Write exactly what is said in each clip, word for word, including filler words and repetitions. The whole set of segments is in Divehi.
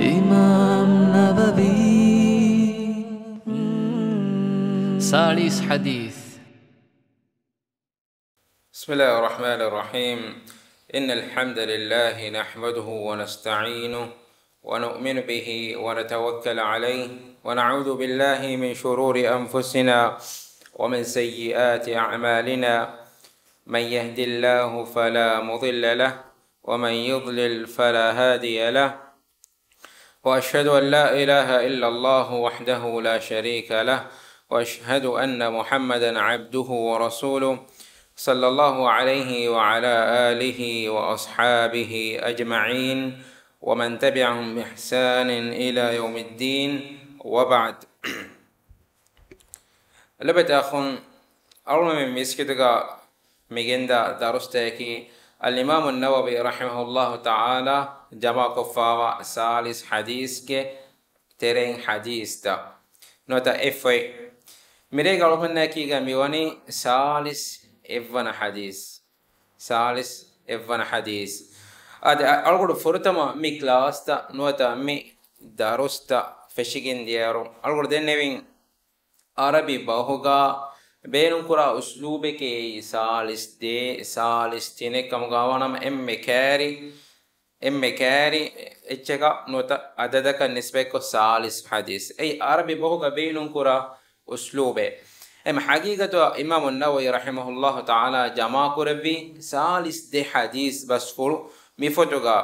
އިމާމް ނަވަވީ، ސާޅީސް ޙަދީޘް. بسم الله الرحمن الرحيم. إن الحمد لله نحمده ونستعينه ونؤمن به ونتوكل عليه ونعوذ بالله من شرور أنفسنا ومن سيئات أعمالنا. من يهد الله فلا مضل له ومن يضلل فلا هادي له. وأشهد أن لا إله إلا الله وحده لا شريك له، وأشهد أن محمدا عبده ورسوله، صلى الله عليه وعلى آله وأصحابه أجمعين، ومن تبعهم بإحسان إلى يوم الدين، وبعد. ލޮބުވެތި އަޚުން، އަޅުގަނޑުމެން މިސްކިތުގަ މިގެންދާ ދަރުސްތަކަކީ އަލްއިމާމު ނަވަވީ ރަޙިމަހުﷲ ތަޢާލާ ޖަމާކޮށްފާވާ ސާޅީސް ޙަދީޘްގެ ތެރެއިން ޙަދީޘްތައް ނުވަތަ އެއްފަތް. މިރޭގަ އަޅުގަނޑަކީގަ މިވަނީ ސާޅީސް އެއްވަނަ ޙަދީޘް. ސާޅީސް އެއްވަނަ ޙަދީޘް. އަދި އަ-، އަޅުގަނޑު ފުރަތަމަ މި ކްލާސްތައް ނުވަތަ މި ދަރުސްތައް ފެށިގެން ދިޔައިރު އަޅުގަނޑު ދެންނެވިން ޢަރަބި ބަހުގަ ބޭނުންކުރާ އުސްލޫބެކޭ ސާޅީސް ދޭއް، ސާޅީސް ތިނެއް ކަމުގަ ވާނަމަ އެންމެ ކައިރި، އެންމެ ކައިރި އެއްޗަކަށް ނުވަތަ ޢަދަދަކަށް ނިސްބަތްކޮށް ސާޅީސް ޙަދީޘް. އެއީ ޢަރަބި ބަހުގަ ބޭނުންކުރާ އުސްލޫބެއް. އެމަ ޙަޤީޤަތު އިމާމު ނަވަވީ ރަޙިމަހުﷲ ތަޢާލާ ޖަމާކުރެއްވީ ސާޅީސް ދެ ޙަދީޘް ބަސްފުޅު މި ފޮތުގަ.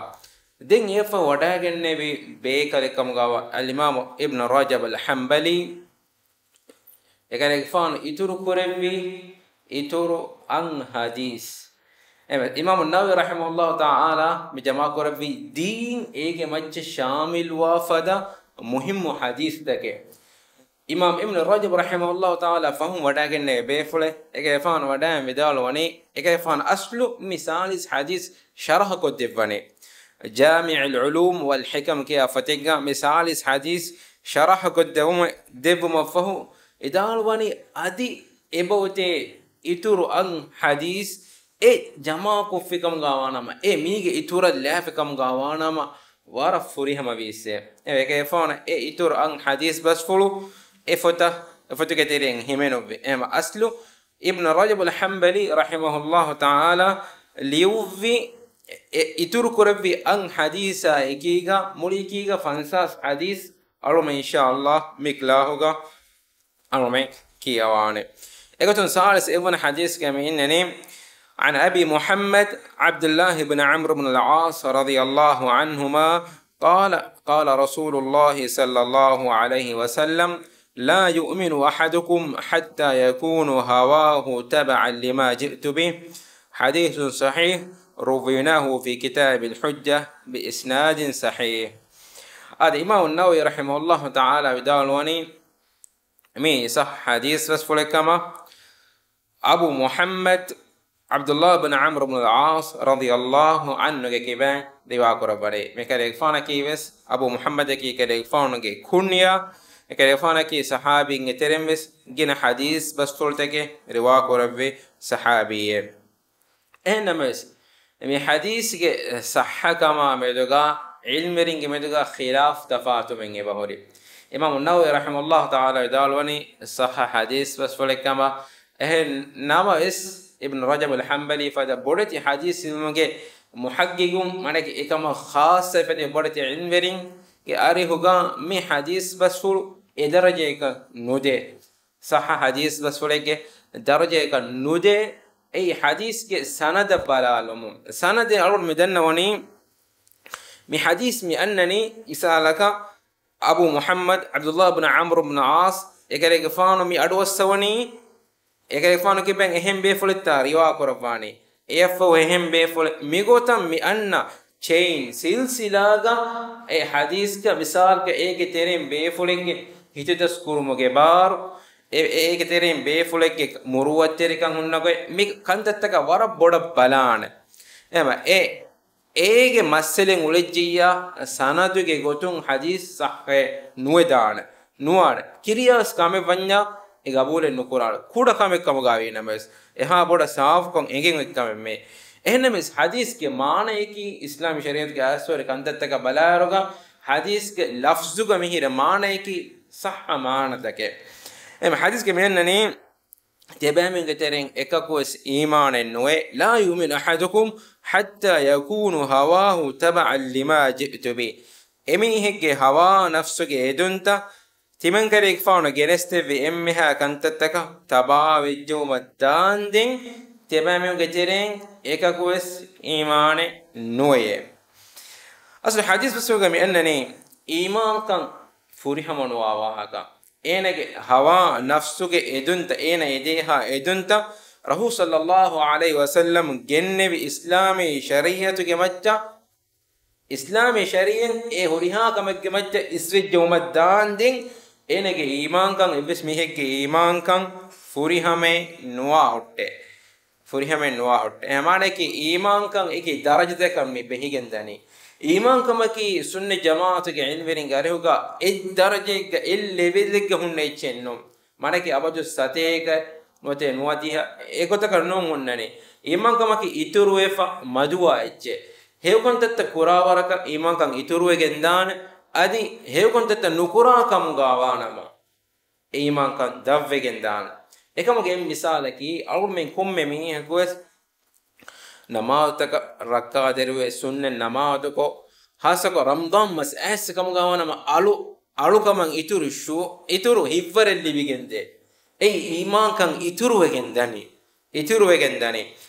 ދެން އެއަށްފަހު ވަޑައިގެންނެވި ބޭކަލެއް ކަމުގަ އަލްއިމާމު އިބްނު ރަޖަބު އަލް ޙަންބަލީ. އެކަލޭގެފާނު އިތުރު ކުރެއްވީ އިތުރު އަށް ޙަދީޘް. އެ، އިމާމު ނަވަވީ ރަޙިމަހުﷲ ތަޢާލާ މި ޖަމާކުރެއްވީ ދީން އޭގެ މައްޗަށް ޝާމިލްވާ ފަދަ މުހިއްމު ޙަދީޘްތަކެއް. އިމާމް އިބްނު ރަޖަބު ރަޙިމަހުﷲ ތަޢާލާ ފަހުން ވަޑައިގެންނެވި ބޭފުޅެއް. އެކަލޭގެފާނު ވަޑައިން ވިދާޅުވަނީ، އެކަލޭގެފާނު އަސްލު މި ސާޅީސް ޙަދީޘް ޝަރަޙަކޮށްދެއްވަނީ ޖާމިޢުލް ޢުލޫމް ވަލް ޙިކަމް ކިޔާ ފޮތެއްގަ މި ސާޅީސް ޙަދީޘް ޝަރަޙަކޮށްދެއްވުމަށް، ދެއްވުމަށްފަހު ވިދާޅުވަނީ އަދި އެބައޮތޭ އިތުރު އަށް ޙަދީޘް އެ ޖަމާކޮށްފިކަމުގަ ވާނަމަ، އެ މީގެ އިތުރަށް ލާފިކަމުގަ ވާނަމަ ވަރަށް ފުރިހަމަވީއްސޭ. އެ އެކަލޭގެފާނަށް އެ އިތުރު އަށް ޙަދީޘް ބަސްފުޅު އެ ފޮތަށް، އެ ފޮތުގެ ތެރެއިން ހިމެނުއްވި. އެހެން އަސްލު އިބްނު ރަޖަބު އަލް ޙަންބަލީ ރަޙިމަހުﷲ ތަޢާލާ ލިޔުއްވި އެ އިތުރު ކުރެއްވި އަށް ޙަދީޘާ އެކީގަ، މުޅި އެކީގަ ފަންސާސް ޙަދީޘް އަޅުމެން އިންޝާﷲ މި ކްލާހުގަ އަޅުމެން ކިޔަވާނެ. އެގޮތުން ސާޅީސް އެއްވަނަ ޙަދީޘްގަ މި އިންނަނީ، عن أبي محمد عبد الله بن عمرو بن العاص رضي الله عنهما قال، قال رسول الله صلى الله عليه وسلم، لا يؤمن أحدكم حتى يكون هواه تبعا لما جئت به. حديث صحيح، رويناه في كتاب الحجة بإسناد صحيح. އަދި އިމާމު ނަވަވީ ރަޙިމަހުﷲ ތަޢާލާ ވިދާޅުވަނީ، މި ޞައްޙަ ޙަދީޘް ބަސްފުޅެއް ކަމަށް، އަބޫ މުޙައްމަދު ޢަބްދުﷲ ބިން ޢަމްރު ބިން އަލްޢާޞް ރަޟިޔަﷲ ޢަންހުގެ ކިބައިން ރިވާ ކުރައްވަނީ. މިކަލޭގެފާނަކީވެސް، އަބޫ މުޙައްމަދަކީ ކަލޭގެފާނުގެ ކުންޔާ. އެކަލޭގެފާނަކީ ޞަޙާބީންގެ ތެރެއިން ވެސް ގިނަ ޙަދީޘް ބަސްފުޅުތަކެއް ރިވާ ކުރެއްވި ޞަޙާބީއެއް. އެހެންނަމަވެސް، މި ޙަދީޘްގެ ޞައްޙަކަމާ މެދުގަ ޢިލްމުވެރިންގެ މެދުގަ ޚިލާފު ތަފާތުމެއް އެބަހުރި. އިމާމު ނަވަވީ ރަޙިމަހުﷲ ތަޢާލާ ވިދާޅުވަނީ، ޞައްޙަ ޙަދީޘް ބަސްފުޅެއް ކަމަށް. އެހެން ނަމަވެސް، އިބްނު ރަޖަބު އަލް ޙަންބަލީ ފަދަ ބޮޑެތި ޙަދީޘް ޢިލްމުގެ މުޙައްޤިޤުން، މާނައަކީ އެކަމަށް ޚާއްޞަ ފަދަ ބޮޑެތި ޢިލްމުވެރިންގެ އަރިހުގަ މި ޙަދީޘް ބަސްފުޅު އެ ދަރަޖަޔަކަށް ނުދޭ. ޞައްޙަ ޙަދީޘް ބަސްފުޅެއްގެ ދަރަޖަޔަކަށް ނުދޭ. އެއީ ޙަދީޘްގެ ސަނަދަށް ބަލާލުމުން. ސަނަދެއް އަޅުގަނޑު މި ދަންނަވަނީ، މި ޙަދީޘް މި އަންނަނީ މިސާލަކަށް، އަބޫ މުޙައްމަދު ޢަބްދުﷲ ބިން ޢަމްރު ބިން ޢާޞް އެކަލޭގެފާނު މި އަޑުއައްސަވަނީ، އެކަލޭގެފާނު ކިބައިން އެހެން ބޭފުޅެއްތާ ރިވާ ކުރައްވާނީ. އެއަށްފަހު އެހެން ބޭފުޅެއް މިގޮތަށް މި އަންނަ ޗެއިން، ސިލްސިލާގަ އެ ޙަދީޘްގަ މިސާލުގަ އޭގެ ތެރެއިން ބޭފުޅެއްގެ ހިތުދަސް ކުރުމުގެ ބާރު، އެ، އޭގެ ތެރެއިން ބޭފުޅެއްގެ މުރުއްވަތްތެރިކަން ހުންނަ ގޮތް، މި ކަންތައްތަކަށް ވަރަށް ބޮޑަށް ބަލާނެ. އެހެންވީމަ އެ އޭގެ މައްސަލައެއް އުޅެއްޖިއްޔާ، ސަނަދުގެ ގޮތުން ޙަދީޘް ޞައްޙައެއް ނުވެދާނެ، ނުވާނެ. ކިރިޔާވެސް ކަމެއް ވަންޏާ، އެ ގަބޫލެއް ނުކުރާނެ. ކުޑަ ކަމެއް ކަމުގައި ވީނަމަވެސް، އެހާ ބޮޑަށް ސާފުކޮށް އެނގެން އޮތް ކަމެއް މެއި. އެހެންނަމަވެސް، ޙަދީޘްގެ މާނަޔަކީ، އިސްލާމީ ޝަރީޢަތުގެ އައިސްވެރި ކަންތައްތަކަށް ބަލާއިރުގަ، ޙަދީޘްގެ ލަފްޒުގަ މިހިރަ މާނަޔަކީ ޞައްޙަ މާނަތަކެއް. އެމަ ޙަދީޘްގެ މިއަންނަނީ، ތިޔަބައިމީހުންގެ ތެރެއިން އެކަކުވެސް އީމާނެއް ނުވޭ. لا يؤمن أحدكم حتى يكون هواه تبعا لما جئت به. އެމީހެއްގެ ހަވާ ނަފްސުގެ އެދުންތައް، ތިމަންކަލޭގެފާނު ގެނެސްދެއްވި އެންމެހާ ކަންތައްތަކަށް ތަބާވެއްޖައުމަށް ދާންދެން، ތިޔަބައިމީހުންގެ ތެރެއިން އެކަކުވެސް އީމާނެއް ނުވެޔޭ. އަސްލު ޙަދީޘް ބަސްފުޅުގަ މިއަންނަނީ، އީމާންކަން ފުރިހަމަ ނުވާ ވާހަކަ. އޭނަގެ ހަވާ ނަފްސުގެ އެދުންތައް، އޭނަ އެދޭހާ އެދުންތައް، ރަސޫލު ޞައްލައްލާހު ޢަލައިހި ވަސައްލަމް ގެންނެވި އިސްލާމީ ޝަރީޢަތުގެ މައްޗަށް، އިސްލާމީ ޝަރީޢަތް އެ ހުރިހާ ކަމެއްގެ މައްޗަށް އިސްވެއްޖައުމަށް ދާންދެން، އޭނަގެ އީމާންކަން، އެއްވެސް މީހެއްގެ އީމާންކަން ފުރިހަމައެއް ނުވާ ހުއްޓޭ. ފުރިހަމައެއް ނުވާ ހުއްޓޭ. އެ މާނައަކީ އީމާންކަން އެކި ދަރަޖަތަކަށް މި ބެހިގެން ދަނީ. އީމާންކަމަކީ ސުންނަތް ޖަމާޢަތުގެ ޢިލްމުވެރިންގެ އަރިހުގަ އެއް ދަރަޖައެއްގަ އެއް ލެވެލްއެއްގަ ހުންނަ އެއްޗެއް ނޫން. މާނައަކީ އަބަދު ސަތޭކަ ނުވަތަ ނުވަދިހަ އެގޮތަކަށް ނޫން ހުންނަނީ. އީމާންކަމަކީ އިތުރުވެފަ މަދުވާ އެއްޗެއް. ހެޔޮކަންތައްތައް ކުރާވަރަކަށް އީމާންކަން އިތުރުވެގެން ދާނެ. އަދި ހެޔޮކަންތައްތައް ނުކުރާ ކަމުގަ ވާނަމަ، އީމާންކަން ދަށްވެގެން ދާނެ. އެކަމުގެ އެއް މިސާލަކީ، އަޅުގަނޑުމެން ކޮންމެ މީހަކުވެސް ނަމާދުތަކަށް ރައްކާތެރިވެ، ސުންނަތް ނަމާދުކޮށް، ޚާއްޞަކޮށް ރަމަޟާން މަސް އައިސް ކަމުގަ ވާނަމަ އަޅު، އަޅުކަމަށް އިތުރު ޝު، އިތުރު ހިތްވަރެއް ލިބިގެންދޭ. އެއީ އީމާންކަން އިތުރުވެގެން ދަނީ. އިތުރުވެގެން ދަނީ.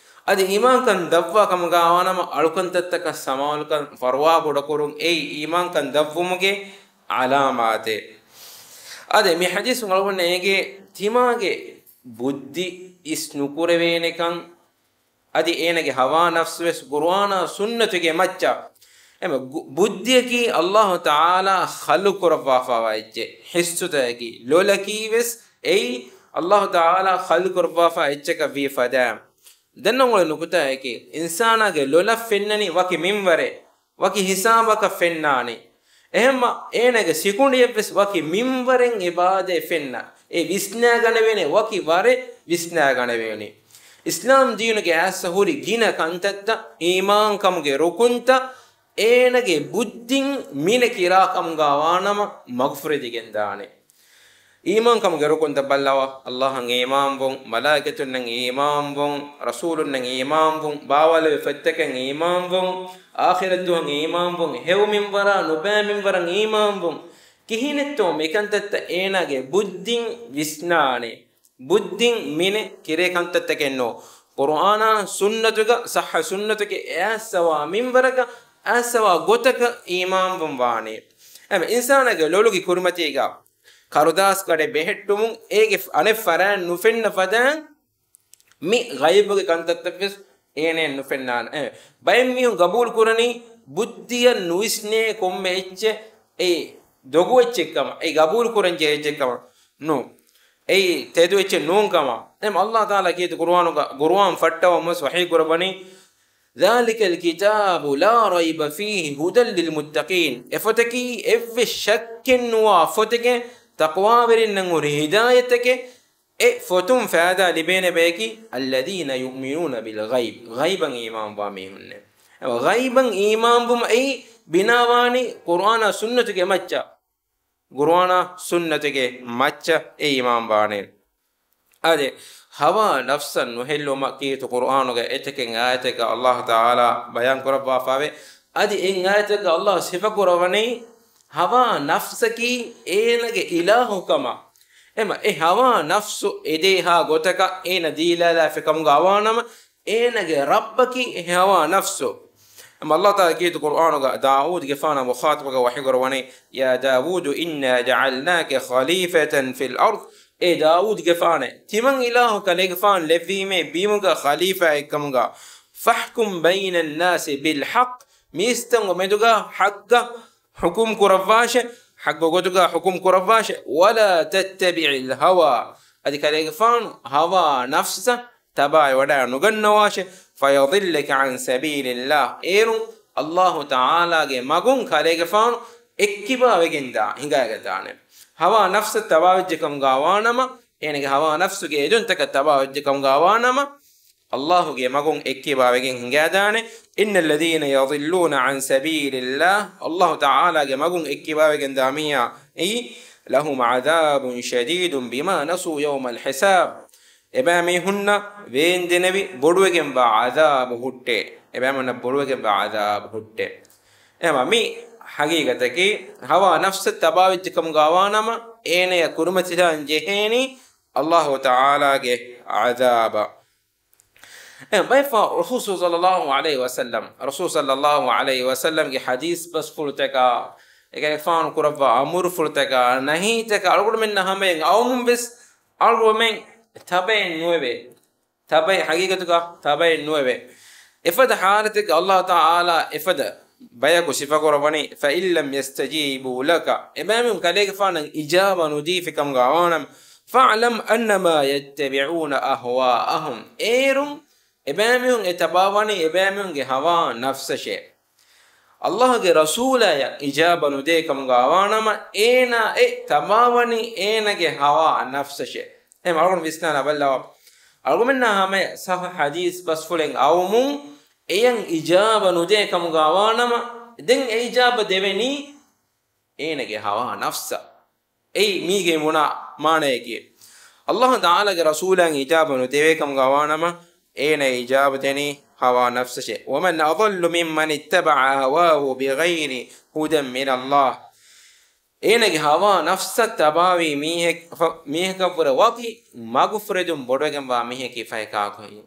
އަދި އީމާންކަން ދަށްވާ ކަމުގަ ވާނަމަ އަޅުކަންތައްތަކަށް ސަމާލުކަން ފަރުވާ ކުޑަކުރުން އެއީ އީމާންކަން ދަށްވުމުގެ ޢަލާމާތެއް. އަދި މި ޙަދީޘުން އަޅުގަނޑަށް އެނގޭ ތިމާގެ ބުއްދި އިސް ނުކުރެވޭނެކަން، އަދި އޭނަގެ ހަވާ ނަފްސުވެސް ޤުރުއާނާ ސުންނަތުގެ މައްޗަށް. އެމަ ގު-، ބުއްދިއަކީ ﷲ ތަޢާލާ ޚަލްޤު ކުރައްވާފައިވާ އެއްޗެއް. ޙިއްސުތަކަކީ، ލޮލަކީވެސް އެއީ ﷲ ތަޢާލާ ޚަލްޤު ކުރައްވާފައިވާ އެއްޗަކަށް ވީ ފަދައިން. ދެން އޮންގޮޅި ނުކުތާއަކީ، އިންސާނާގެ ލޮލަށް ފެންނަނީ ވަކި މިންވަރެއް، ވަކި ހިސާބަކަށް ފެންނާނީ. އެހެންމަ އޭނަގެ ސިކުނޑިއެއްވެސް ވަކި މިންވަރެއް އެބާދޭ ފެންނަ. އެ ވިސްނާގަނެވޭނެ ވަކި ވަރެއް ވިސްނާގަނެވޭނެ. އިސްލާމް ދީނުގެ އައިސް ހުރި ގިނަ ކަންތައްތައް، އީމާންކަމުގެ ރުކުންތައް، އޭނަގެ ބުއްދިން މިނެ ކިރާ ކަމުގަ ވާނަމަ މަގުފުރެދިގެން ދާނެ. އީމާންކަމުގެ ރުކުންތައް ބައްލަވާ، ﷲ އަށް އީމާންވުން، މަލާއިކަތުންނަށް އީމާންވުން، ރަސޫލުންނަށް އީމާންވުން، ބާވާލެވޭ ފޮތްތަކަށް އީމާންވުން، އާޚިރަތްދުވަހަށް އީމާންވުން، ހެޔޮ މިންވަރާ ނުބައި މިންވަރަށް އީމާންވުން. ކިހިނެއްތޯ މިކަންތައްތައް އޭނާގެ ބުއްދިން ވިސްނާނެ. ބުއްދިން މިނެ ކިރޭ ކަންތައްތަކެއް ނޫން. ޤުރުއާނާ ސުންނަތުގަ، ޞައްޙަ ސުންނަތުގެ އައިސްވާ މިންވަރަކަށް، އައިސްވާ ގޮތަކަށް އީމާންވުން ވާނެ. އެމަ އިންސާނާގެ ލޮލުގެ ކުރިމަތީގަ ކަރުދާސް ގަޑެއް ބެހެއްޓުމުން އޭގެ އަނެއް ފަރާތް ނުފެންނަ ފަދައިން މި ޣައިބުގެ ކަންތައްތައްވެސް އޭނައަށް ނުފެންނާނެ. އެ، ބައެއް މީހުން ގަބޫލު ކުރަނީ ބުއްދިއަށް ނުވިސްނޭ ކޮންމެ އެއްޗެއް އެ ދޮގު އެއްޗެއްކަމަށް، އެ ގަބޫލު ކުރަން ޖެހޭ އެއްޗެއްކަމަށް ނޫން. އެއީ ތެދު އެއްޗެއް ނޫން ކަމަށް. އެމަ ﷲ ތަޢާލާ ކީރިތި ޤުރުއާނުގަ، ޤުރުއާން ފައްޓަވަމުން ވަޙީ ކުރައްވަނީ، ذلك الكتاب لا ريب فيه هدى للمتقين. އެފޮތަކީ އެއްވެސް ޝައްކެއް ނުވާ ފޮތެކޭ، ތަޤްވާވެރިންނަށް ހުރި ހިދާޔަތެކޭ. އެ ފޮތުން ފައިދާ ލިބޭނެ ބަޔަކީ، الذين يؤمنون بالغيب، ޣައިބަށް އީމާންވާ މީހުންނޭ. އެ ޣައިބަށް އީމާންވުމަށް އެއީ ބިނާވާނީ ޤުރުއާނާ ސުންނަތުގެ މައްޗަށް. ޤުރުއާނާ ސުންނަތުގެ މައްޗަށް އެ އީމާން ވާނެ. އަދި ހަވާ ނަފްސަށް ނުހެއްލުމަށް ކީރިތި ޤުރުއާނުގެ އެތަކެއް އާޔަތެއްގަ ﷲ ތަޢާލާ ބަޔާން ކުރައްވާފައެވެ. އަދި އެއް އާޔަތެއްގަ ﷲ ސިފަ ކުރައްވަނީ ހަވާ ނަފްސަކީ އޭނަގެ އިލާހު ކަމަށް. އެމަ އެ ހަވާ ނަފްސު އެދޭހާ ގޮތަކަށް އޭނަ ދީލާލާފި ކަމުގަ ވާނަމަ، އޭނަގެ ރައްބަކީ އެ ހަވާ ނަފްސު. އެމަ ﷲ ތަޢާލާ ކީރިތި ޤުރުއާނުގަ ދާވޫދުގެފާނަށް މުޚާޠަބުކޮށް ވަޙީ ކުރައްވަނީ، يا داود إنا جعلناك خليفة في الأرض. އޭ ދާވޫދުގެފާނޭ، ތިމަން އިލާހު ކަލޭގެފާނު ލެއްވީމޭ ބީމުގަ ޚަލީފާއެއްކަމުގަ، فاحكم بين الناس بالحق، މީސްތަކުންގެ މެދުގަ ޙައްޤަށް ޙުކުމް ކުރައްވާށެ، ޙައްޤު ގޮތުގަ ޙުކުމް ކުރައްވާށެ، ولا تتبع الهوى، އަދި ކަލޭގެފާނު ހަވާ ނަފްސަށް ތަބާވެވަޑައި ނުގަންނަވާށެ، فيضلك عن سبيل الله، އޭރުން ﷲ ތަޢާލާގެ މަގުން ކަލޭގެފާނު އެއްކިބާވެގެންދާ، ހިނގައިގަންދާނެ. ހަވާ ނަފްސަށް ތަބާވެއްޖެ ކަމުގަ ވާނަމަ، އޭނަގެ ހަވާ ނަފްސުގެ އެދުންތަކަށް ތަބާވެއްޖެ ކަމުގަ ވާނަމަ، އައްލާހުގެ މަގުން އެއްކިބާވެގެން ހިނގާދާނެ. إن الذين يضلون عن سبيل الله، އައްލާހު ތަޢާލާގެ މަގުން އެއްކިބާވެގެން ދާ މީހާ އެއީ، لهم عذاب شديد بما نسوا يوم الحساب. އެބައިމީހުންނަށް ވޭންދެނެވި ބޮޑުވެގެންވާ ޢަޛާބު ހުއްޓޭ. އެބައިމީހުންނަށް ބޮޑުވެގެންވާ ޢަޛާބު ހުއްޓޭ. އެހެންވީމަ މި ޙަޤީޤަތަކީ ހަވާ ނަފްސަށް ތަބާވެއްޖެ ކަމުގަ ވާނަމަ، އޭނަޔަށް ކުރިމަތިލާން ޖެހޭނީ އައްލާހު ތަޢާލާގެ ޢަޛާބަށް. އެ ބައެއް ފަހަރު ރަސޫލު ޞައްލައްލާހު ޢަލައިހި ވަސައްލަމް، ރަސޫލު ޞައްލައްލާހު ޢަލައިހި ވަސައްލަމްގެ ޙަދީޘް ބަސްފުޅުތަކާ، އެކަލޭގެފާނު ކުރައްވާ އަމުރުފުޅުތަކާ، ނަހީތަކާ އަޅުގަނޑުމެންނާ ހަމަޔަށް އައުމުން ވެސް އަޅުގަނޑުމެން ތަބައެއް ނުވެވޭ. ތަބައެއް ޙަޤީޤަތުގަ ތަބައެއް ނުވެވޭ. އެފަދަ ޙާލަތެއްގަ އައްލާހު ތަޢާލާ އެފަދަ ބަޔަކު ސިފަކުރައްވަނީ، فإن لم يستجيبوا لك، އެބައިމީހުން ކަލޭގެފާނަށް އިޖާބަ ނުދީފި ކަމުގަ ވާނަމަ، فاعلم أنما يتبعون أهواءهم، އޭރުން އެބައިމީހުން އެ ތަބާވަނީ އެބައިމީހުންގެ ހަވާ ނަފްސަށޭ. އައްލާހުގެ ރަސޫލާޔަށް އިޖާބަ ނުދޭ ކަމުގަ ވާނަމަ، އޭނާ އެ ތަބާވަނީ އޭނާގެ ހަވާ ނަފްސަށޭ. އެހެން އަޅުގަނޑު ވިސްނާލާ ބައްލަވާ. އަޅުގަނޑުމެންނާ ހަމަޔަށް ޞައްޙަ ޙަދީޘް ބަސްފުޅެއް އައުމުން އެޔަށް އިޖާބަ ނުދޭ ކަމުގަ ވާނަމަ، ދެން އެ އިޖާބަ ދެވެނީ އޭނަގެ ހަވާ ނަފްސަށް. އެއީ މީގެ ބުނާ މާނަޔަކީ. އައްލާހު ތަޢާލާގެ ރަސޫލާއަށް އިޖާބަ ނުދެވޭ ކަމުގަ ވާނަމަ، އޭނަ އިޖާބަ ދެނީ ހަވާ ނަފްސަށޭ. ومن أضل ممن اتبع هواه بغير هدى من الله. އޭނަގެ ހަވާ ނަފްސަށް ތަބާވީ މީހެއް، މީހަކަށްވުރެ ވަކި މަގުފުރެދުން ބޮޑުވެގެންވާ މީހަކީ ފަހެ ކާކު ހެއްޔޭ؟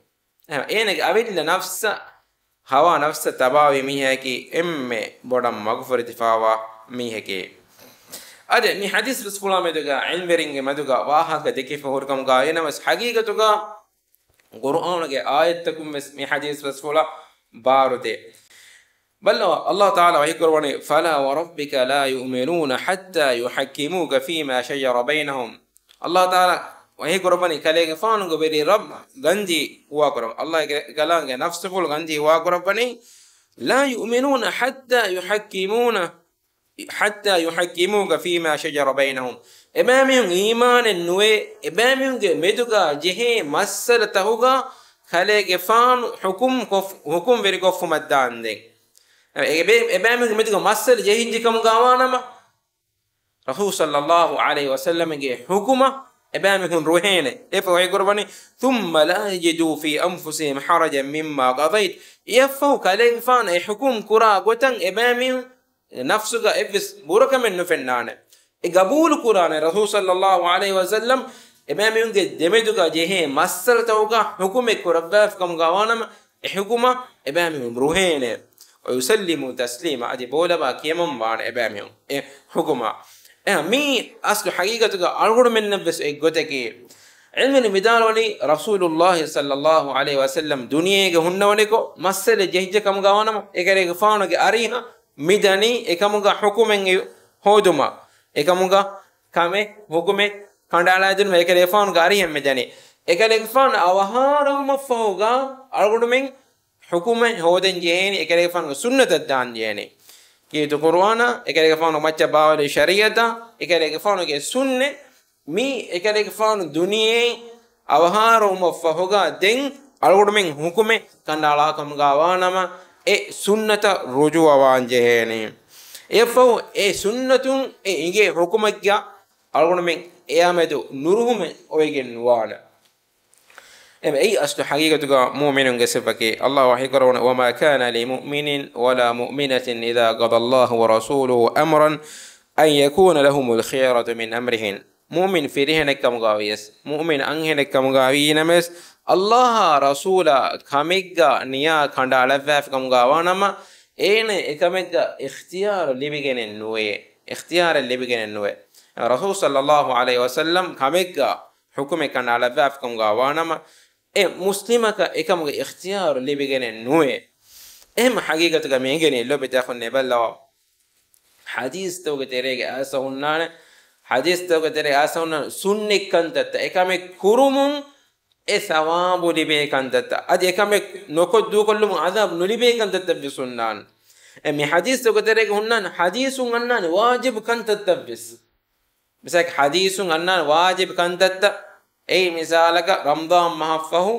އެހެން އޭނަގެ އަވިއްލަ ނަފްސަށް، ހަވާ ނަފްސަށް ތަބާވި މީހަކީ އެންމެ ބޮޑަށް މަގުފުރެދިފަވާ މީހެކޭ. އަދި މި ޙަދީޘް ބަސްފުޅާ މެދުގަ ޢިލްމުވެރިންގެ މެދުގަ ވާހަކަ ދެކިފަ ހުރިކަމުގަ އިނަމަސް ޙަޤީޤަތުގަ ޤުރުއާނުގެ އާޔަތްތަކުން ވެސް މި ޙަދީޘް ބަސްފުޅަށް ބާރުދޭ. ބައްލަވާ، އައްލާހު ތަޢާލާ ވަޙީ ކުރައްވަނީ، فلا وربك لا يؤمنون حتى يحكموك فيما شجر بينهم. އައްލާހު ތަޢާލާ ވަޙީ ކުރައްވަނީ ކަލޭގެފާނުގެ ވެރި ރައްބު ގަންދީ ހުވާކުރަން. އައްލާހުގެ ކަލާމްގެ ނަފްސުފުޅު ގަންދީ ހުވާކުރައްވަނީ، لا يؤمنون حتى يحكمون، حتى يحكموك فيما شجر بينهم. އެބައިމީހުން އީމާނެއް ނުވޭ، އެބައިމީހުންގެ މެދުގަ ޖެހޭ މައްސަލަތަކުގަ ކަލޭގެފާނު ޙުކުމް ކޮށް-، ޙުކުމްވެރިކޮށްފުމަށް ދާންދެން. އެބަ-، އެބައިމީހުންގެ މެދުގަ މައްސަލަ ޖެހިއްޖެ ކަމުގަ ވާނަމަ، ރަސޫލު ޞައްލައްލާހު ޢަލައިހި ވަސައްލަމްގެ ޙުކުމަށް އެބައިމީހުން ރުހޭނެ. އެފަހު ވަޙީ ކުރައްވަނީ، ثم لا يجدوا في أنفسهم حرجا مما قضيت. އެއަށްފަހު ކަލޭގެފާނު އެ ޙުކުމް ކުރާ ގޮތަށް އެބައިމީހުން ނަފްސުގަ އެއްވެސް ބުރަކަމެއް ނުފެންނާނެ. އެ ގަބޫލު ކުރާނެ ރަސޫލު ޞައްލައްލާހު ޢަލައިހި ވަސައްލަމް އެބައިމީހުންގެ ދެމެދުގަ ޖެހޭ މައްސަލަތަކުގަ ޙުކުމެއް ކުރައްވާފި ކަމުގަ ވާނަމަ، އެ ޙުކުމަށް އެބައިމީހުން ރުހޭނެ. ويسلموا تسليما، އަދި ބޯލަބާ ކިޔަމަން ވާނެ އެބައިމީހުން އެ ޙުކުމަށް. އެހެން މީ އަސްލު ޙަޤީޤަތުގަ އަޅުގަނޑުމެންނަށް ވެސް އެއްގޮތަކީ. ޢިލްމުވެރިން ވިދާޅުވަނީ، ރަސޫލުއްލާހި ޞައްލައްލާހު ޢަލައިހި ވަސައްލަމް ދުނިޔޭގަ ހުންނަވަނިކޮށް، މައްސަލަ ޖެހިއްޖެ ކަމުގަ ވާނަމަ، އެކަލޭގެފާނުގެ އަރިހަށް މިދަނީ އެކަމުގަ ޙުކުމެއް ހޯދުމަށް، އެކަމުގަ ކަމެއް ޙުކުމެއް ކަނޑައަޅާދިނުމަށް އެކަލޭގެފާނުގެ އަރިހަށް މިދަނީ. އެކަލޭގެފާނު އަވަހާރަވުމަށްފަހުގަ އަޅުގަނޑުމެން ޙުކުމެއް ހޯދަން ޖެހޭނީ، އެކަލޭގެފާނުގެ ސުންނަތަށް ދާން ޖެހޭނީ. ކީރިތި ޤުރުއާނާ، އެކަލޭގެފާނު މައްޗަށް ބާވާލި ޝަރީޢަތާ، އެކަލޭގެފާނުގެ ސުންނަތް، މި އެކަލޭގެފާނު ދުނިޔެއިން އަވަހާރަވުމަށްފަހުގަ ދެން އަޅުގަނޑުމެން ޙުކުމެއް ކަނޑައަޅާ ކަމުގަ ވާނަމަ، އެ ސުންނަތަށް ރުޖޫޢަވާން ޖެހޭނީ. އެއަށްފަހު އެ ސުންނަތުން އެ އިނގޭ ޙުކުމެއްގަ އަޅުގަނޑުމެން އެއާމެދު ނުރުހުމެއް އޮވެގެން ނުވާނެ. އެމެ އެއީ އަސްލު ޙަޤީޤަތުގަ މުއުމިނުންގެ ސިފަކީ. އައްލާހު ވަޙީކުރައްވަނީ، وما كان لمؤمن ولا مؤمنة إذا قضى الله ورسوله أمرا أن يكون لهم الخيرة من أمرهم. މުއުމިން ފިރިހެނެއްކަމުގަ ވިޔަސް، މުއުމިން އަންހެނެއްކަމުގަ ވީނަމަވެސް، އައްލާހާ ރަސޫލާ ކަމެއްގަ ނިޔާ ކަނޑައަޅައްވާފިކަމުގަ ވާނަމަ، އޭނަ އެކަމެއްގަ އިޚްތިޔާރު ލިބިގެނެއް ނުވޭ. އިޚްތިޔާރެއް ލިބިގެނެއް ނުވޭ. ރަސޫލު ޞައްލައްލާހު ޢަލައިހި ވަސައްލަމް ކަމެއްގަ ޙުކުމެއް ކަނޑައަޅައްވާފިކަމުގަ ވާނަމަ، އެ މުސްލިމަކަށް އެކަމުގެ އިޚްތިޔާރު ލިބިގެނެއް ނުވޭ. އެހެން ޙަޤީޤަތުގަ މި އެނގެނީ ލޯބިތަކުން ނެބައްލަވާ. ޙަދީޘްތަކުގެ ތެރޭގަ އައިސް ހުންނާނެ، ޙަދީޘްތަކުގެ ތެރޭގަ އައިސް ހުންނާނެ ސުންނަތް ކަންތައްތައް، އެކަމެއް ކުރުމުން އެ ސަވާބު ލިބޭ ކަންތައްތައް، އަދި އެކަމެއް ނުކޮށް ދޫކޮށްލުމުން ޢަޛާބު ނުލިބޭ ކަންތައްތައް ވެސް ހުންނާނެ. އެ މި ޙަދީޘްތަކުގެ ތެރޭގަ ހުންނާނެ ޙަދީޘުން އަންނާނެ ވާޖިބު ކަންތައްތައް ވެސް. މިސާލަކަށް ޙަދީޘުން އަންނާނެ ވާޖިބު ކަންތައްތައް. އެއީ މިސާލަކަށް ރަމަޟާން މަހަށްފަހު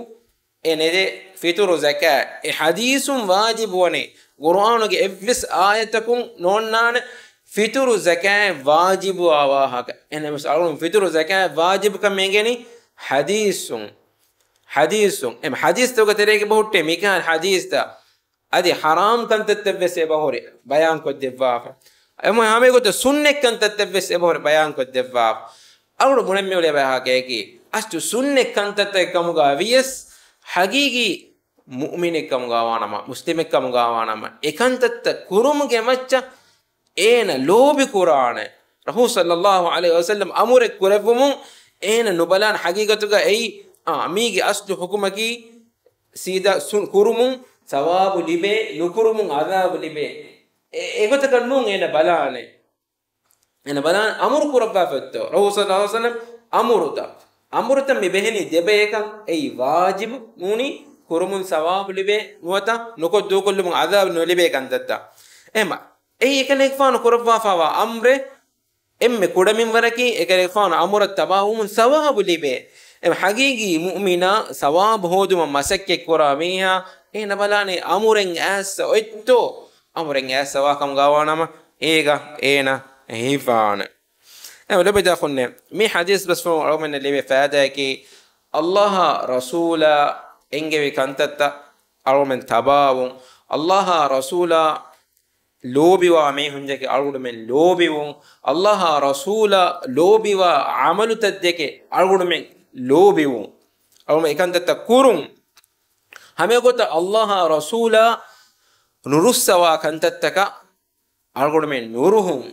އެ ނެތޭ ފިތުރު ޒަކާތް. އެ ޙަދީޘުން ވާޖިބު ވަނީ. ޤުރުއާނުގެ އެއްވެސް އާޔަތަކުން ނޯންނާނެ ފިތުރު ޒަކާތް ވާޖިބުވާ ވާހަކަ. އެހެންނަމަވެސް އަޅުން ފިތުރު ޒަކާތް ވާޖިބުކަން އެނގެނީ ޙަދީޘުން. ޙަދީޘުން. އެމް ޙަދީޘްތަކުގެ ތެރޭގަ އެބަހުއްޓޭ މިކަހަލަ ޙަދީޘްތައް. އަދި ޙަރާމް ކަންތައްތައްވެސް އެބަހުރި ބަޔާންކޮށްދެއްވާފަ. އެމަ ހަމައެގޮތަށް ސުންނަތް ކަންތައްތައްވެސް އެބަހުރި ބަޔާންކޮށްދެއްވާފަ. އަޅުގަނޑު ބުނަން މިއުޅޭ ވާހަކައަކީ، އަސްލު ސުންނަތް ކަންތައްތަކެއް ކަމުގަ ވިޔަސް، ޙަޤީޤީ މުއުމިނެއް ކަމުގަ ވާނަމަ، މުސްލިމެއް ކަމުގަ ވާނަމަ، އެ ކަންތައްތައް ކުރުމުގެ މައްޗަށް އޭނަ ލޯބި ކުރާނެ. ރަސޫލު ޞައްލައްލާހު ޢަލައިހި ވަސައްލަމް އަމުރެއް ކުރެއްވުމުން އޭނަ ނުބަލާނެ ޙަޤީޤަތުގަ އެއީ، އާ، މީގެ އަސްލު ޙުކުމަކީ ސީދާ ސުން ކުރުމުން ސަވާބު ލިބޭ، ނުކުރުމުން ޢަޛާބު ލިބޭ. އެ، އެގޮތަކަށް ނޫން އޭނަ ބަލާނެ. އޭނަ ބަލާނެ އަމުރު ކުރައްވާފައްތޯ. ރަސޫލު ޞައްލައްލާހު ޢަލައިހި ވަސައްލަމް އަމުރުތަ، އަމުރުތަ މި ބެހެނީ ދެބަޔަކަށް. އެއީ ވާޖިބު ނޫނީ ކުރުމުން ސަވާބު ލިބޭ ނުވަތަ ނުކޮށް ދޫކޮށްލުމުން ޢަޛާބު ނުލިބޭ ކަންތައްތައް. އެހެންމަ އެއީ އެކަލޭގެފާނު ކުރައްވާފައިވާ އަމްރެއް. އެންމެ ކުޑަމިންވަރަކީ އެކަލޭގެފާނު އަމުރަށް ތަބާވުމުން ސަވާބު ލިބޭ. އެ ޙަޤީޤީ މުއުމިނާ ސަވާބު ހޯދުމަށް މަސައްކަތް ކުރާ މީހާ އޭނަ ބަލާނީ އަމުރެއް އައިސް އޮތްތޯ؟ އަމުރެއް އައިސް އަވާ ކަމުގަ ވާނަމަ އޭގަ އޭނަ ހިފާނެ. އެ ލޮބުވެތި އަޚުންނޭ، މި ޙަދީޘް ބަސްފުޅުން އަޅުގަނޑަށް ލިބޭ ފައިދާއަކީ، ﷲ އާ ރަސޫލާ އެންގެވި ކަންތައްތައް އަޅުގަނޑުމެން ތަބާވުން، ﷲ އާ ރަސޫލާ ލޯބިވާ މީހުންދެކެ އަޅުގަނޑުމެން ލޯބިވުން، ﷲ އާ ރަސޫލާ ލޯބިވާ ޢަމަލުތައްދެކެ އަޅުގަނޑުމެން ލޯބިވުން، އަޅުގަނޑުމެން އެކަންތައްތައް ކުރުން. ހަމައެގޮތަށް ﷲ އާ ރަސޫލާ ނުރުއްސަވާ ކަންތައްތަކަށް އަޅުގަނޑުމެން ނުރުހުން.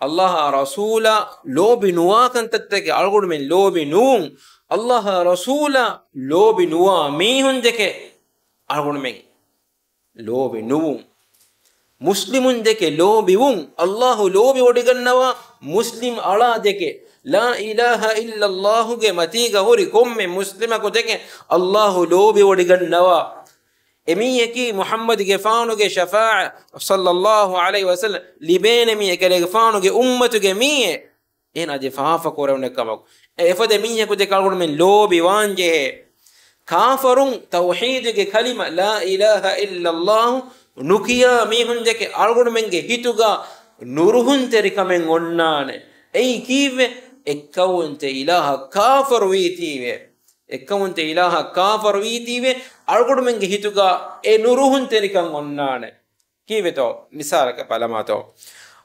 ﷲ އާ ރަސޫލާ ލޯބި ނުވާ ކަންތައްތަކެއް އަޅުގަނޑުމެން ލޯބި ނުވުން. ﷲ އާ ރަސޫލާ ލޯބި ނުވާ މީހުންދެކެ އަޅުގަނޑުމެން ލޯބި ނުވުން. މުސްލިމުންދެކެ ލޯބިވުން. ﷲ ލޯބިވޮޑިގަންނަވާ މުސްލިމް އަޅާދެކެ، لا إله إلا الله ގެ މަތީގަ ހުރި ކޮންމެ މުސްލިމަކުދެކެ ﷲ ލޯބިވޮޑިގަންނަވާ. އެމީހަކީ މުޙައްމަދުގެފާނުގެ ޝަފާޢަތް، ޞައްލައްލާހު ޢަލައިހި ވަސައްލަމް، ލިބޭނެ މީ އެކަލޭގެފާނުގެ އުއްމަތުގެ މީއެއް. އޭނާ އަދި ފާފަ ކުރެވުނެ ކަމަކު. އެ އެފަދަ މީހަކު ދެކެ އަޅުގަނޑުމެން ލޯބިވާންޖެހޭ. ކާފަރުން ތައުޙީދުގެ ކަލިމަ، لا إله إلا الله ނުކިޔާ މީހުން ދެކެ އަޅުގަނޑުމެންގެ ހިތުގަ ނުރުހުންތެރިކަމެއް އޮންނާނެ. އެއީ ކީއްވެ؟ އެއްކައުވަންތެ އިލާހަށް ކާފަރު ވީތީވެ. އެއްކައުވަންތެ އިލާހަށް ކާފަރު ވީތީވެ، އަޅުގަނޑުމެންގެ ހިތުގަ އެ ނުރުހުންތެރިކަން އޮންނާނެ. ކީއްވެތޯ؟ މިސާލަކަށް ބަލަމާތޯ.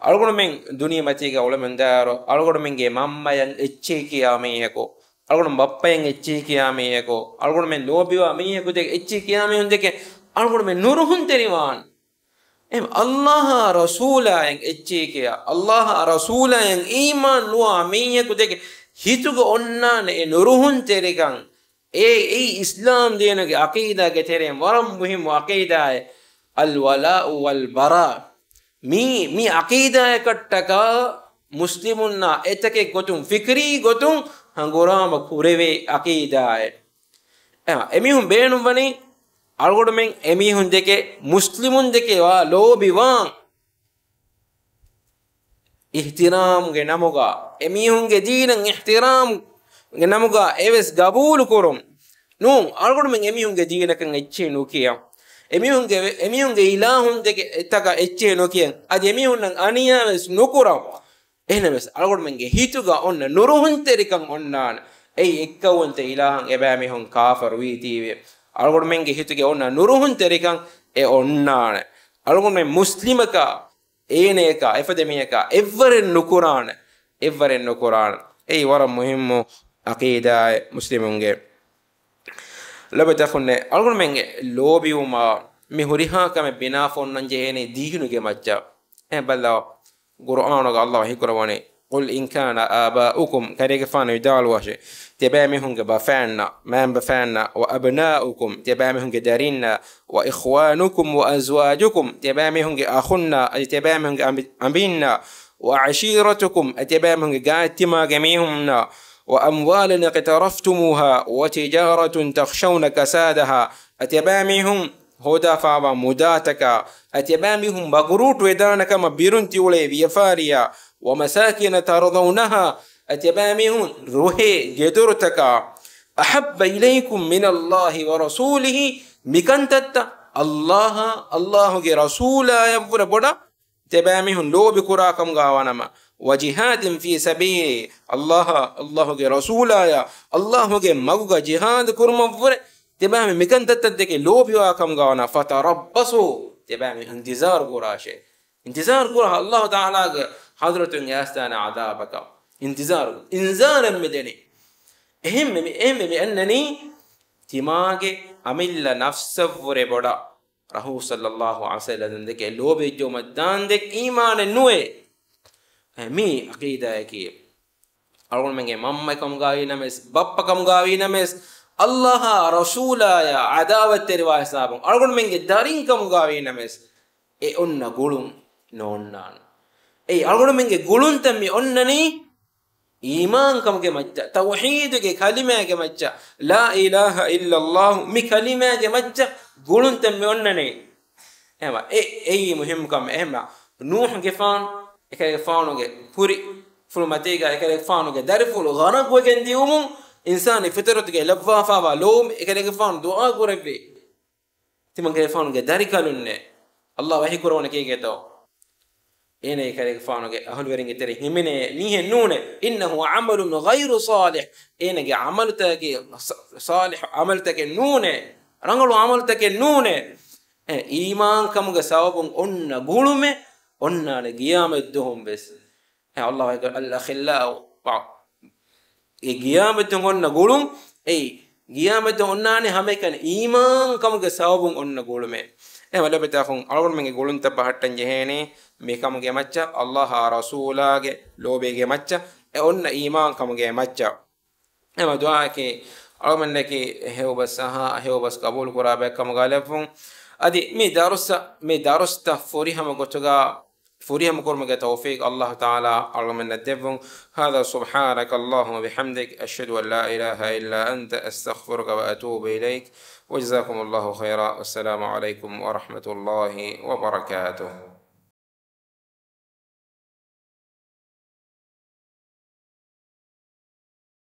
އަޅުގަނޑުމެން ދުނިޔެމަތީގަ އުޅެމުންދާއިރު، އަޅުގަނޑުމެންގެ މަންމަޔަށް އެއްޗެހި ކިޔާ މީހަކު، އަޅުގަނޑު ބައްޕަޔަށް އެއްޗެހި ކިޔާ މީހަކު، އަޅުގަނޑުމެން ލޯބިވާ މީހަކު ދެކެ އެއްޗެހި ކިޔާ މީހުން ދެކެ އަޅުގަނޑުމެން ނުރުހުންތެރިވާން. އެހެން ﷲ އާ ރަސޫލާއަށް އެއްޗެހި ކިޔާ، ﷲ އާ ރަސޫލާއަށް އީމާން ނުވާ މީހަކު ދެކެ ހިތުގަ އޮންނާނެ އެ ނުރުހުންތެރިކަން. އެ، އެއީ އިސްލާމް ދީނުގެ ޢަޤީދާގެ ތެރެއިން ވަރަށް މުހިއްމު ޢަޤީދާއެއް. الولاء والبراء. މީ، މި ޢަޤީދާއަކަށްޓަކާ މުސްލިމުންނާ އެތަކެއް ގޮތުން، ފިކްރީ ގޮތުން ހަނގުރާމަ ކުރެވޭ ޢަޤީދާއެއް. އެ، އެމީހުން ބޭނުންވަނީ އަޅުގަނޑުމެން އެމީހުން ދެކެ، މުސްލިމުން ދެކެ ވާ ލޯބިވާން. އިޙްތިރާމްގެ ނަމުގަ، އެމީހުންގެ ދީނަށް އިޙްތިރާމްގެ ނަމުގަ އެވެސް ގަބޫލު ކުރުން. ނޫން، އަޅުގަނޑުމެން އެމީހުންގެ ދީނަކަށް އެއްޗެހި ނުކިޔަން. އެމީހުންގެ، އެމީހުންގެ އިލާހުން ދެކެ އެތަކަށް އެއްޗެހި ނުކިޔަން. އަދި އެމީހުންނަށް އަނިޔާވެސް ނުކުރަން. އެހެނަވެސް، އަޅުގަނޑުމެންގެ ހިތުގަ އޮންނަ ނުރުހުންތެރިކަން އޮންނާނެ. އެއީ އެއްކައުވަންތަ އިލާހަށް އެބައިމީހުން ކާފަރު ވީތީވެ. އަޅުގަނޑުމެންގެ ހިތުގެ އޮންނަ ނުރުހުންތެރިކަން އެ އޮންނާނެ. އަޅުގަނޑުމެން މުސްލިމަކާ، އޭނަޔަކާ، އެފަދަ މީހަކާ އެއްވަރެއް ނުކުރާނެ. އެއްވަރެއް ނުކުރާނެ. އެއީ ވަރަށް މުހިއްމު ޢަޤީދާއެއް މުސްލިމުންގެ. ލޮބުވެތި އަޚުންނޭ، އަޅުގަނޑުމެންގެ ލޯބިވުމާ މި ހުރިހާ ކަމެއް ބިނާފަ އޮންނަން ޖެހޭނީ ދީނުގެ މައްޗަށް. އެ ބަލަ، ޤުރުއާނުގަ ﷲ ވަޙީކުރައްވަނީ، قل إن كان آباؤكم، ކަލޭގެފާނު ވިދާޅުވާށޭ، ތިޔަބައިމީހުންގެ ބަފައިންނާ، މައިންބަފައިންނާ، وأبناؤكم، ތިޔަބައިމީހުންގެ ދަރިންނާ، وإخوانكم وأزواجكم، ތިޔަބައިމީހުންގެ އަޚުންނާ، އަދި ތިޔަބައިމީހުންގެ އަނބި-، އަނބިންނާ، وعشيرتكم، އަދި ތިޔަބައިމީހުންގެ ގާތްތިމާގެ މީހުންނާ، وأموال اقترفتموها وتجارة تخشون كسادها، އަދި ތިޔަބައިމީހުން ހޯދާފާވާ މުދާތަކާ، އަދި ތިޔަބައިމީހުން ބަގުރޫޓު ވެދާނެ ކަމަށް ބިރުން ތިއުޅޭ ވިޔަފާރިއާ، ومساكن ترضونها، އަދި ތިޔަބައިމީހުން ރުހޭ ގެދޮރުތަކާ، أحب إليكم من الله ورسوله، މިކަންތައްތައް ﷲ، ﷲގެ ރަސޫލާޔަށްވުރެ ބޮޑަށް ތިބާމީހުން ލޯބި ކުރާ ކަމުގަ ވަނަމަ، وجهاد في سبيله، ﷲ، ﷲގެ ރަސޫލާޔަށް، ﷲގެ މަގުގަ ޖިހާދު ކުރުމަށްވުރެ ތިބާމީ މިކަންތައްތައް ދެކެ ލޯބިވާ ކަމުގަ ވަނަ، فتربصوا، ތިބާމީ އިންތިޒާރު ކުރާށޭ. އިންތިޒާރު ކުރާ، ﷲ ތަޢާލާގެ ޙަޟްރަތުން އައިސްދާނެ ޢަޛާބަކަށް އިންތިޒާރު، އިންޒާރެއް މިދެނީ. އެހެންމެ މި، އެހެންމެ މި އަންނަނީ ތިމާގެ އަމިއްލަ ނަފްސަށްވުރެ ބޮޑަށް ރަސޫލު ޞައްލައްލާހު ޢަލައިހި ވަސައްލަމަ ދެކެ ލޯބިވެއްޖެއުމަށް ދާންދެން އީމާނެއް ނުވޭ. މީ ޢަޤީދާއަކީ. އަޅުގަނޑުމެންގެ މަންމަ ކަމުގައި ނަމަވެސް، ބައްޕަ ކަމުގައި ނަމަވެސް، ﷲ އާ ރަސޫލާއާ ޢަދާވަތްތެރިވާ ހިސާބުން، އަޅުގަނޑުމެންގެ ދަރިން ކަމުގައި ނަމަވެސް، އެ އޮންނަ ގުޅުން ނޯންނާނެ. އެއީ އަޅުގަނޑުމެންގެ ގުޅުންތައް މި އޮންނަނީ އީމާން ކަމުގެ މައްޗަށް، ތައުޙީދުގެ ކަލިމާގެ މައްޗަށް، لا إله إلا الله މި ކަލިމާގެ މައްޗަށް ގުޅުންތައް މި އޮންނަނީ. އެހެމަ، އެ، އެއީ މުހިއްމު ކަމެއް. އެހެމަ، ނޫޙުގެފާނު އެކަލޭގެފާނުގެ ކުރި ފުޅު މަތީގަ އެކަލޭގެފާނުގެ ދަރިފުޅު ޣަރަޤުވެގެން ދިއުމުން އިންސާނީ ފިޠުރަތުގަ ލައްވާފައިވާ ލޯމެއް އެކަލޭގެފާނު ދުޢާ ކުރެއްވި. ތިމަންކަލޭގެފާނުގެ ދަރިކަލުންނޭ. ﷲ ވަޙީ ކުރައްވަނީ ކީކޭތޯ؟ އޭނަ އެކަލޭގެފާނުގެ އަހުލުވެރިންގެ ތެރެއިން ހިމެނޭ މީހެއް ނޫނޭ. إنه عمل غير صالح. އޭނަގެ ޢަމަލުތަކަކީ ޞ-، ޞާލިޙު ޢަމަލުތަކެއް ނޫނޭ. ރަނގަޅު ޢަމަލުތަކެއް ނޫނޭ. އެ އީމާން ކަމުގެ ސަބަބުން އޮންނަ ގުޅުމެއް އޮންނާނެ ޤިޔާމަތް ދުވަހުން ވެސް. އެ ﷲ ވަޙީ ކުރައްވަނީ الأخلاء ބަ-، އެ ޤިޔާމަތުން އޮންނަ ގުޅުން، އެއީ ޤިޔާމަތުން އޮންނާނެ ހަމައެކަނި އީމާން ކަމުގެ ސަބަބުން އޮންނަ ގުޅުމެއް. އެހެމަ ލޯބިވެތި އަޚުން، އަޅުގަނޑުމެންގެ ގުޅުންތައް ބަހައްޓަން ޖެހޭނީ މިކަމުގެ މައްޗަށް، ﷲ އާ ރަސޫލާގެ ލޯބީގެ މައްޗަށް، އެ އޮންނަ އީމާން ކަމުގެ މައްޗަށް. އެހެމަ ދުޢާއަކީ އަޅުގަނޑަކީ ހެޔޮބަސް އަހާ، ހެޔޮބަސް ޤަބޫލު ކުރާ ބައެއް ކަމުގަ ލެއްވުން. އަދި މި ދަރުސް، މި ދަރުސްތައް ފުރިހަމަ ގޮތުގަ ފުރިހަމަ ކުރުމުގެ ތައުފީޤު ﷲ ތަޢާލާ އަޅުގަނޑުމެންނަށް ދެއްވުން. هذا سبحانك اللهم وبحمدك، أشهد أن لا إله إلا أنت، أستغفرك وأتوب إليك. وجزاكم الله خيرا. والسلام عليكم ورحمة الله وبركاته.